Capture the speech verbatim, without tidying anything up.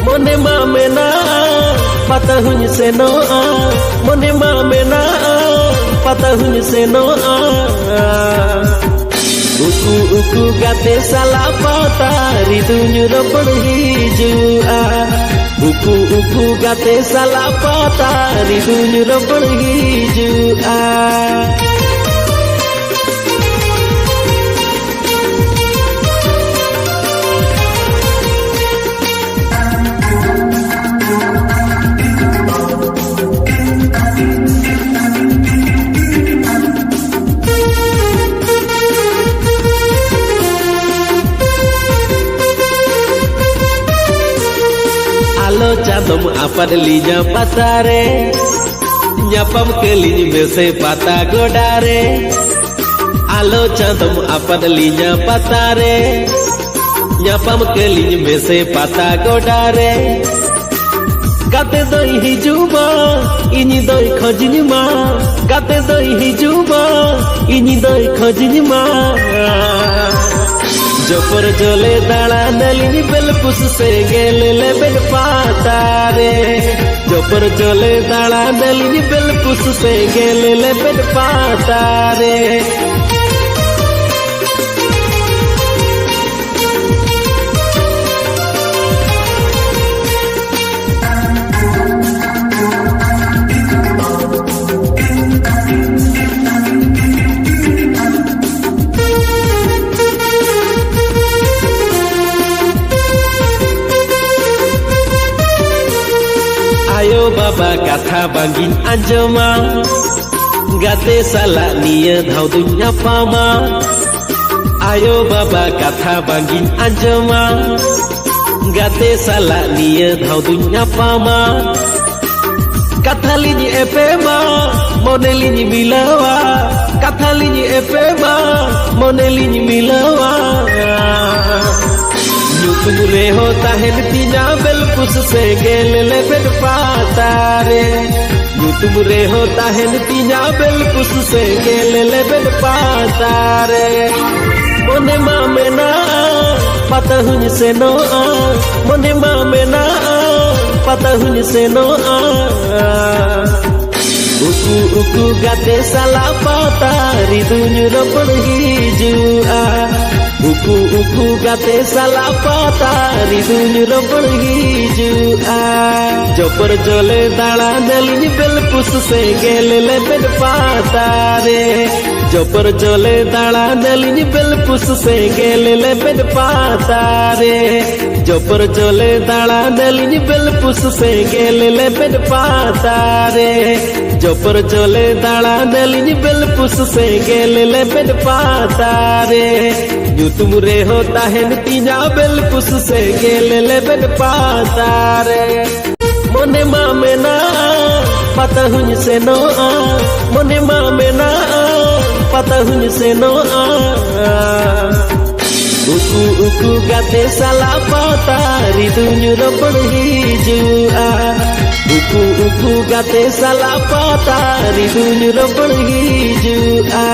ᱢᱚᱱᱮ ᱢᱟ ᱢᱮᱱᱟᱜᱼᱟ, ᱯᱟᱛᱟ ᱦᱚᱧ ᱥᱮᱱᱚᱜᱼᱟ᱾ ᱢᱚᱱᱮ ᱢᱟ ᱢᱮᱱᱟᱜᱼᱟ, ᱯᱟᱛᱟ ᱦᱚᱧ ᱥᱮᱱᱚᱜᱼᱟ᱾ ᱩᱠᱩ ᱩᱠᱩ ᱜᱟᱛᱮ ᱥᱟᱞᱟᱜ ᱯᱟᱛᱟ ᱨᱤᱫᱩᱧ ᱨᱚᱯᱚᱲ ᱦᱤᱡᱩᱜᱼᱟ᱾ ᱩᱠᱩ ᱩᱠᱩ ᱜᱟᱛᱮ ᱥᱟᱞᱟᱜ ᱯᱟᱛᱟ ᱨᱤᱫᱩᱧ ᱨᱚᱯᱚᱲ ᱦᱤᱡᱩᱜᱼᱟ᱾ ᱟᱞᱚ ᱪᱟᱸᱫᱚᱢ ᱟᱯᱟᱫ ᱞᱤᱧᱟ ᱯᱟᱛᱟ ᱨᱮ, ᱧᱟᱯᱟᱢ ᱠᱮᱞᱤᱧ ᱢᱮᱥᱮ ᱯᱟᱛᱟ ᱜᱚᱰᱟ ᱨᱮ᱾ ᱟᱞᱚ ᱪᱟᱸᱫᱚᱢ ᱟᱯᱟᱫ ᱞᱤᱧᱟ ᱯᱟᱛᱟ ᱨᱮ, ᱧᱟᱯᱟᱢ ᱠᱮᱞᱤᱧ ᱢᱮᱥᱮ ᱯᱟᱛᱟ ᱜᱚᱰᱟ ᱨᱮ᱾ ᱜᱟᱛᱮ ᱫᱚᱭ ᱦᱤᱡᱩᱜ ᱢᱟ, ᱤᱧ ᱫᱚᱭ ᱠᱷᱚᱡᱤᱧ ᱢᱟ᱾ ᱜᱟᱛᱮ ᱫᱚᱭ ᱦᱤᱡᱩᱜ ᱢᱟ, ᱤᱧ ᱫᱚᱭ ᱠᱷᱚᱡᱤᱧ ᱢᱟ᱾ ᱡᱚᱯᱚᱨ ᱡᱚᱞᱮ ᱫᱟᱬᱟᱱᱟᱞᱤᱧ ᱵᱮᱞᱯᱩᱥ ᱥᱮᱸᱜᱮᱞ ᱞᱮᱵᱮᱫ ᱯᱟᱛᱟ ᱨᱮ᱾ ᱡᱚᱯᱚᱨ ᱡᱚᱞᱮ ᱫᱟᱬᱟᱱᱟᱞᱤᱧ ᱵᱮᱞᱯᱩᱥ ᱥᱮᱸᱜᱮᱞ ᱞᱮᱵᱮᱫ ᱯᱟᱛᱟ ᱨᱮ᱾ ᱟᱭᱳ ᱵᱟᱵᱟ ᱠᱟᱛᱷᱟ ᱵᱟᱝᱜᱤᱧ ᱟᱸᱡᱚᱢᱟ, ᱜᱟᱛᱮ ᱥᱟᱞᱟᱜ ᱱᱤᱭᱟᱹ ᱫᱷᱟᱣ ᱫᱩᱧ ᱧᱟᱯᱟᱢᱟ᱾ ᱟᱭᱳ ᱵᱟᱵᱟ ᱠᱟᱛᱷᱟ ᱵᱟᱝᱜᱤᱧ ᱟᱸᱡᱚᱢᱟ, ᱜᱟᱛᱮ ᱥᱟᱞᱟᱜ ᱱᱤᱭᱟᱹ ᱫᱷᱟᱣ ᱫᱩᱧ ᱧᱟᱯᱟᱢᱟ᱾ ᱠᱟᱛᱷᱟ ᱞᱤᱧ ᱮᱯᱮᱢᱟ, ᱢᱚᱱᱮ ᱞᱤᱧ ᱢᱤᱞᱟᱹᱣᱟ᱾ ᱠᱟᱛᱷᱟ ᱞᱤᱧ ᱮᱯᱮᱢᱟ, ᱢᱚᱱᱮ ᱞᱤᱧ ᱢᱤᱞᱟᱹᱣᱟ᱾ ᱧᱩᱛᱩᱢ ᱨᱮᱦᱚᱸ ᱛᱟᱦᱮᱱ ᱛᱤᱧᱟ ᱵᱮᱞᱯᱩᱥ ᱥᱮᱸᱜᱮᱞ ᱞᱮᱵᱮᱫ ᱯᱟᱛᱟ ᱨᱮ᱾ ᱧᱩᱛᱩᱢ ᱨᱮᱦᱚᱸ ᱛᱟᱦᱮᱱ ᱛᱤᱧᱟ ᱵᱮᱞᱯᱩᱥ ᱥᱮᱸᱜᱮᱞ ᱞᱮᱵᱮᱫ ᱯᱟᱛᱟ ᱨᱮ᱾ ᱢᱚᱱᱮ ᱢᱟ ᱢᱮᱱᱟᱜᱼᱟ ᱯᱟᱛᱟ ᱦᱚᱸᱧ ᱥᱮᱱᱚᱜᱼᱟ, ᱢᱚᱱᱮ ᱢᱟ ᱢᱮᱱᱟᱜᱼᱟ ᱯᱟᱛᱟ ᱦᱚᱸᱧ ᱥᱮᱱᱚᱜᱼᱟ᱾ ᱩᱠᱩ ᱩᱠᱩ ᱜᱟᱛᱮ ᱥᱟᱞᱟᱜ ᱯᱟᱛᱟ ᱨᱤᱫᱩᱧ ᱨᱚᱯᱚᱲ ᱦᱤᱡᱩᱜᱼᱟ᱾ ᱩᱠᱩ ᱩᱠᱩ ᱜᱟᱛᱮ ᱥᱟᱞᱟᱜ ᱯᱟᱛᱟ ᱨᱤᱫᱩᱧ ᱨᱚᱯᱚᱲ ᱦᱤᱡᱩᱜᱼᱟ᱾ ᱡᱚᱯᱚᱨ ᱡᱚᱞᱮ ᱫᱟᱬᱟᱱ ᱟᱹᱞᱤᱧ ᱵᱮᱞᱯᱩᱥ ᱥᱮᱸᱜᱮᱞ ᱞᱮᱵᱮᱫ ᱯᱟᱛᱟ ᱨᱮ᱾ ᱡᱚᱯᱚᱨ ᱡᱚᱞᱮ ᱫᱟᱬᱟᱱ ᱟᱹᱞᱤᱧ ᱵᱮᱞᱯᱩᱥ ᱥᱮᱸᱜᱮᱞ ᱞᱮᱵᱮᱫ ᱯᱟᱛᱟ ᱨᱮ᱾ ᱡᱚᱯᱚᱨ ᱡᱚᱞᱮ ᱫᱟᱬᱟᱱ ᱟᱹᱞᱤᱧ ᱵᱮᱞᱯᱩᱥ ᱥᱮᱸᱜᱮᱞ ᱞᱮᱵᱮᱫ ᱯᱟᱛᱟ ᱨᱮ᱾ ᱡᱚᱯᱚᱨ ᱡᱚᱞᱮ ᱫᱟᱬᱟᱱ ᱟᱹᱞᱤᱧ ᱵᱮᱞᱯᱩᱥ ᱥᱮᱸᱜᱮᱞ ᱞᱮᱵᱮᱫ ᱯᱟᱛᱟ ᱨᱮ᱾ ᱧᱩᱛᱩᱢ ᱨᱮᱦᱚᱸ ᱛᱟᱦᱮᱱ ᱛᱤᱧᱟ ᱵᱮᱞᱯᱩᱥ ᱥᱮᱸᱜᱮᱞ ᱞᱮᱵᱮᱫ ᱯᱟᱛᱟ ᱨᱮ᱾ ᱢᱚᱱᱮ ᱢᱟ ᱢᱮᱱᱟᱜᱼᱟ ᱯᱟᱛᱟ ᱦᱚᱸᱧ ᱥᱮᱱᱚᱜᱼᱟ, ᱢᱚᱱᱮ ᱢᱟ ᱢᱮᱱᱟᱜᱼᱟ ᱯᱟᱛᱟ ᱦᱚᱸᱧ ᱥᱮᱱᱚᱜᱼᱟ᱾ ᱩᱠᱩ ᱩᱠᱩ ᱜᱟᱛᱮ ᱥᱟᱞᱟᱜ ᱯᱟᱛᱟ ᱨᱤᱫᱩᱧ ᱨᱚᱯᱚᱲ ᱦᱤᱡᱩᱜᱼᱟ᱾ ᱩᱠᱩ ᱩᱠᱩ ᱜᱟᱛᱮ ᱥᱟᱞᱟᱜ ᱯᱟᱛᱟ ᱨᱤᱫᱩᱧ ᱨᱚᱯᱚᱲ ᱦᱤᱡᱩᱜᱼᱟ᱾